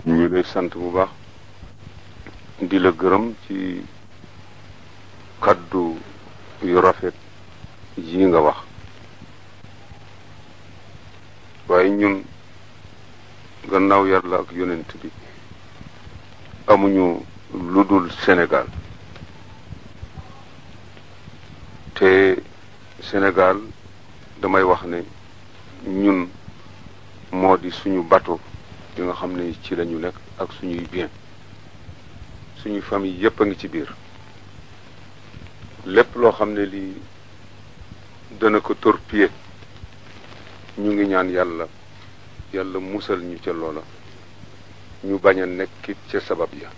ñu ngi lay sant bu baax di la gërëm ci kaddu yu rafet yi nga wax waaye ñun gannaaw yàlla ak yonent bi amuñu lu dul Sénégal te Sénégal damay wax ne ñun moo di suñu bateau yi nga xam ne ci lañu nekk ak suñuy bien suñuy famille yépp a ngi ci biir lépp loo xam ne lii dana ko torpiller ñu ngi ñaan yàlla musal ñu ca loola ñu bañ a nekkit ca sabab ya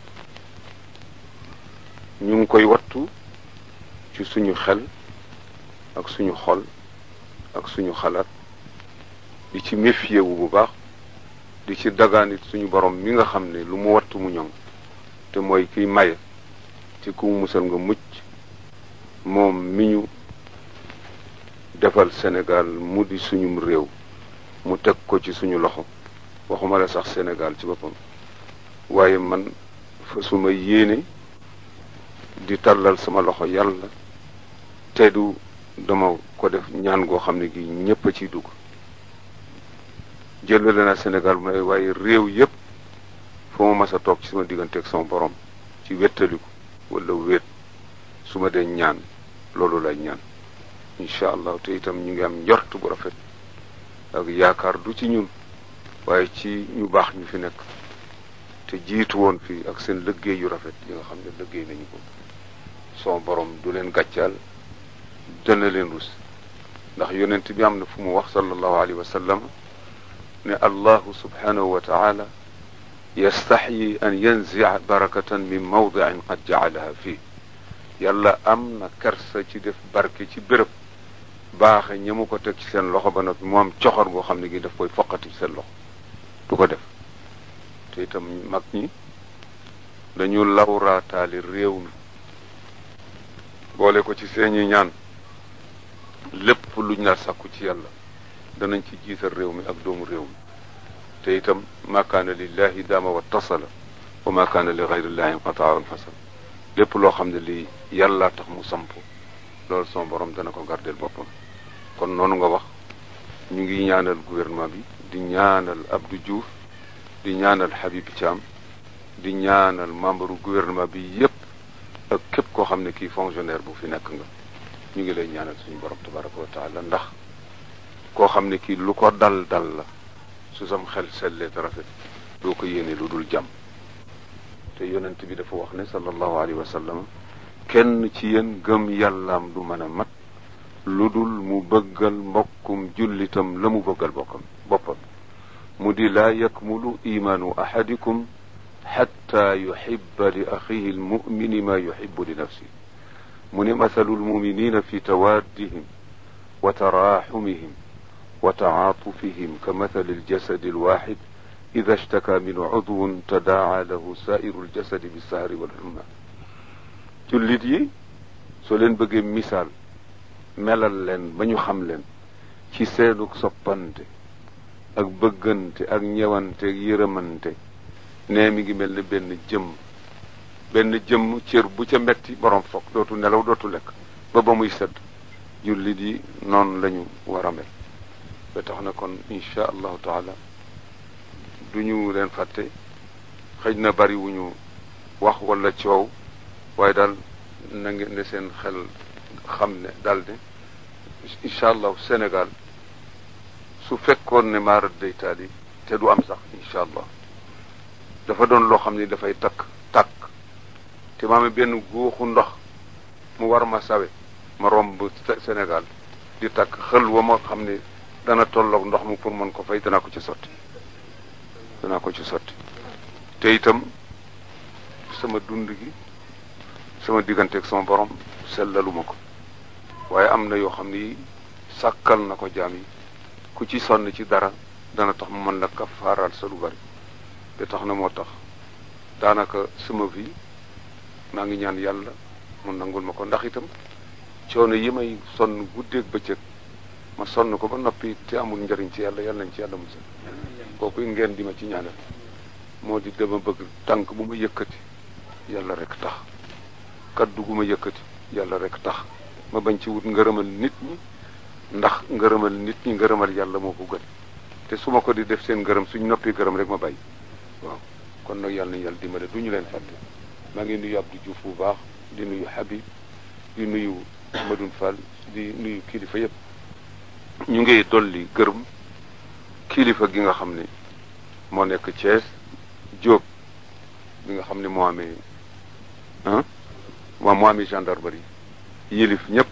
ñu ngi koy wattu ci suñu xel ak suñu xol ak suñu xalaat di ci méfier wu bu baax di ci dagaanit suñu borom mi nga xam ne lu mu wattu mu ñoŋ te mooy kiy maye ci ku musal nga mucc moom mi ñu defal Sénégal mu di suñum réew mu teg ko ci suñu loxo waxuma la sax Sénégal ci boppam waaye man fa suma yéene di tàllal sama loxo yàlla te du dama ko def ñaan goo xam ne gi ñépp a ciy dugg jëlale na Sénégal may waaye réew yépp foo ma mas a toog ci sama diggante ak sama borom ci wéttaliku wala wéet su ma dee ñaan loolu lay ñaan incha allah te itam ñu ngi am njort bu rafet ak yaakaar du ci ñun waaye ci ñu baax ñu fi nekk te jiitu woon fii ak seen liggéey yu rafet yi nga xam ne liggéey nañu ko sama borom du leen gàccaal dana leen rus ndax yonent bi am na fu mu wax sallallahu alayhi wa sallam ne allahu subhanahu wa taala yastaxyi an yanzia barakatan min mawdiin qad jacalaha fii yàlla am na kersa ci def barke ci béréb baaxe ñi mu ko teg ci seen loxo ba noppi mu am coxor goo xam ne gi daf koy foqati ci seen loxo du ko def te itam mag ñi dañu lawraataali réew mi boole ko ci seeni ñaan lépp luñ la sàkku ci yàlla danañ ci jiital réew mi ak doomu réew mi te itam ma kaana lillahi daama wa tasala wa ma kaana li gayrillahi inqataa wa fasal lépp loo xam ne lii yàlla tax mu samp loolu sama borom dana ko gardeel boppam kon noonu nga wax ñu ngi ñaanal gouvernement bi di ñaanal Abdou Diouf di ñaanal Habib Thiam di ñaanal membre gouvernement bi yépp ak képp koo xam ne kii fonctionnaire bu fi nekk nga ñu ngi lay ñaanal suñu borom tabaraka wa taala ndax koo xam ne kii lu ko dal la su sam xel sellee te rafet doo ko yéene lu dul jàmm te yonent bi dafa wax ne sallallahu alayhi wa sallam kenn ci yéen gëm yàllaam du mën a mat lu dul mu bëggal mbokkum jullitam la mu bëggal boppam mu di laa yakmulu imaanu ahadikum xatta yuhibba li axihi almumini ma yuhibbu li nafsi mu ne mathalu almuminina fi tawaddihim wa taraxumihim wa taatufihim ka mathali aljasadi alwaxid ida ishtaka minhu cudwun tadaaca lahu saa'iru aljasadi bisahari walhumma jullit yi soo leen bëggee misaal melal leen ba ñu xam leen ci seenug soppante ak bëggante ak ñewante ak yërëmante nee mi ngi mel ne benn jëmm cër bu ca metti borom foog dootu nelaw dootu lekk ba muy sedd jullit yi noonu lañu war a mel ba tax na kon incha allahu taala duñu leen fàtte xëj na bari wu ñu wax wala coow waaye daal na ngeen ne seen xel xam ne daal ne incha allahu Sénégal su fekkoon ne maarat day taali te du am sax incha allah dafa doon loo xam ne dafay tàkk te ma amee benn góoxu ndox mu war ma sawe ma romb Sénégal di tàkk xël wa ma xam ne dana tolloog ndox mu pour mën ko fay danaa ko ci sotti te itam sama dund gi sama digganteeg sama borom sellaluma ko waaye am na yoo xam ni sàkkal na ko jaam yi ku ci sonn ci dara dana tax mu mën la kafaaral sa lu bari te tax na moo tax daanaka sama vie maa ngi ñaan yàlla mu nangul ma ko ndax itam coono yi may sonn guddeeg bëccëg ma sonn ko ba noppi te amul njariñ ci yàlla nañ ci yàlla musal kooku ngeen di ma ci ñaanal moo di dama bëgg tànk bu ma yëkkati yàlla rek tax kaddu gu ma yëkkati yàlla rek tax ma bañ ci wut ngërëmal nit ñi ndax ngërëmal nit ñi ngërëmal yàlla moo ko gën te su ma ko di def seen ngërëm suñ noppi gërëm rek ma bàyyi waaw kon nag yàlla na yàlla dimbale du ñu leen fàtte maa ngi nuyu Abdou Diouf bu baax di nuyu Habib di nuyu Madoune Fall di nuyu kilifa yëpp ñu ngi dolli gërëm kilifa gi nga xam ne moo nekk Thiès Diop bi nga xam ne moo amee moo amee gendarmerie yilif ñëpp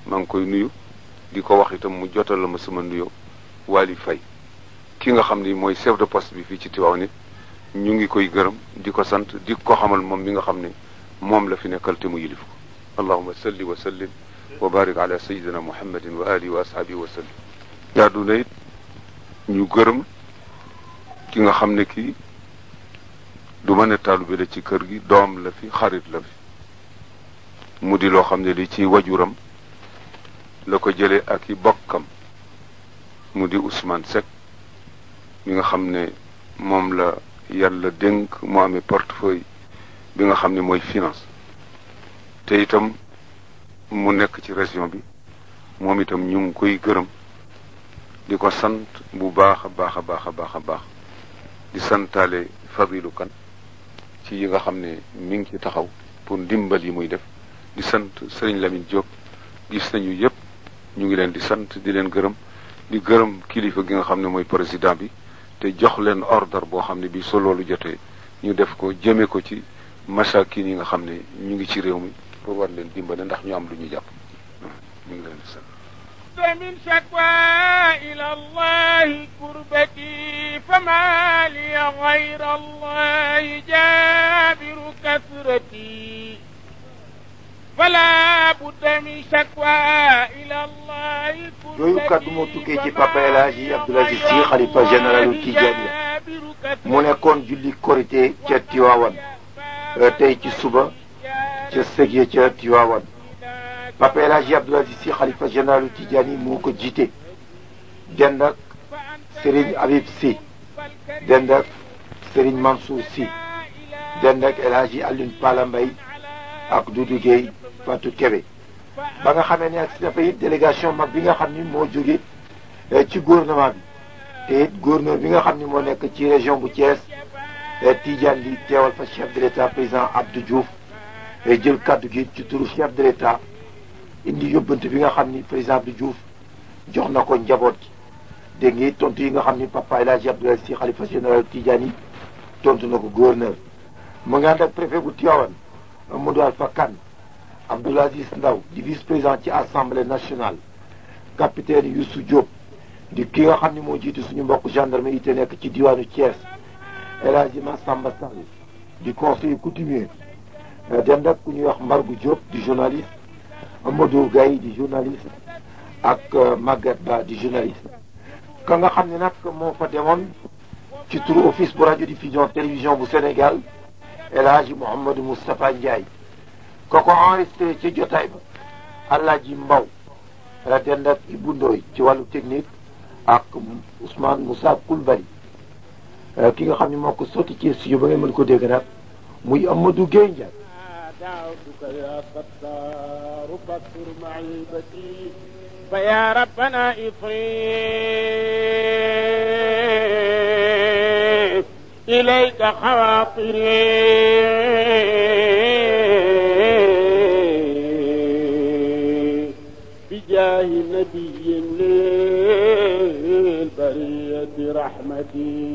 maa ngi koy nuyu di ko wax itam mu jotal la ma sama nuyoo Waly Faye ki nga xam ni mooy chef de poste bi fii ci Tivaouane ñu ngi koy gërëm di ko sant di ko xamal moom mi nga xam ne moom la fi nekkal te mu yilif ko allahumma salli wa sallim wa barik ala sayyidina muhammadin wa alihi wa ashabihi wa sallim yaadu na it ñu gërëm ki nga xam ne kii du ma ne taalibe la ci kër gi doom la fi xarit la fi mu di loo xam ne li ci wajuram la ko jëlee ak i bokkam mu di Ousmane Seck mi nga xam ne moom la yàlla dénk moo amee portefeuille bi nga xam ne mooy finance te itam mu nekk ci région bi moom itam ñu ngi koy gërëm di ko sant bu baax a baax a baax a baax a baax di santaale Fadilou Kane ci yi nga xam ne mi ngi ci taxaw pour ndimbal yi muy def di sant Serigne Lamine Diop gis nañu yëpp ñu ngi leen di sant di leen gërëm di gërëm kilifa gi nga xam ne mooy président bi te jox leen ordre boo xam ne bi so loolu jotee ñu def ko jëme ko ci masakin yi nga xam ne ñu ngi ci réew mi pour war leen dimbale ndax ñu am lu ñu jàpp ñu ngi leen di sant من شكوى إلى الله كربتي فما لي غير الله جابر كثرتي فلا بد من شكوى إلى الله كربتي yooyu kàddu moo tukkee ci Papa El Hadji Abdoul Aziz Sy xalifa généralu Tidiane mu nekkoon julli korité ca Tiwaawan tey ci suba ca sëg ca Tiwaawan Papa El Hadji Abdoul Aziz Sy xalifa généralu Tidiane moo ko jiite dend ak Serigne Habib Sy dend ak Serigne Mansour Sy dend ak El Hadji Alioune Pala Mbaye ak Doudou Gueye Fatou Kébé ba nga xamee ne ak si dafa it délégation mag bi nga xam ni moo jóge ci gouvernement bi te it gouverneur bi nga xam ni moo nekk ci région bu Thiès Tidiane li teewal fa chef de l'état président Abdou Diouf jël kaddu gi ci turu chef de l'état indi yóbbante bi nga xam ni président Abdou Diouf jox na ko njaboot gi dégg nga tontu yi nga xam ni Papa El Hadji Abdoul Aziz Sy xalifa général Tidiane yi tontu na ko gouverneur mu ngi ànd ak préfet bu Tivaouane Amadou Alpha Kane Abdoul Aziz Ndaw di vice-président ci assemblée nationale capitaine Youssou Diop di ki nga xam ni moo jiitu suñu mbokk gendarme yi te nekk ci diwaanu Thiès El Hadji Massamba Sall di conseiller coutumier dem ak ku ñuy wax Mbargu Diop di journaliste Amadou Gaye di journaliste ak Maguette Ba di journaliste ka nga xam ne nag moo fa demoon ci turu office bu radiodiffusion télévision bu Sénégal El Hadji Mouhamadou Moustapha Ndiaye ko enregistré ci jotaay ba Alaaji Mbaw la dend ak Ibou Ndoy ci wàllu technique ak Ousmane Moussa Koulibaly ki nga xam ne moo ko sotti ci studio ba ngeen mën ko dégg nag muy Amadou Gueye Ndiaye دعوتك يا ستار فاستر معيبتي فيا ربنا إفريت إليك خواطري بجاه نبي للبرية رحمتي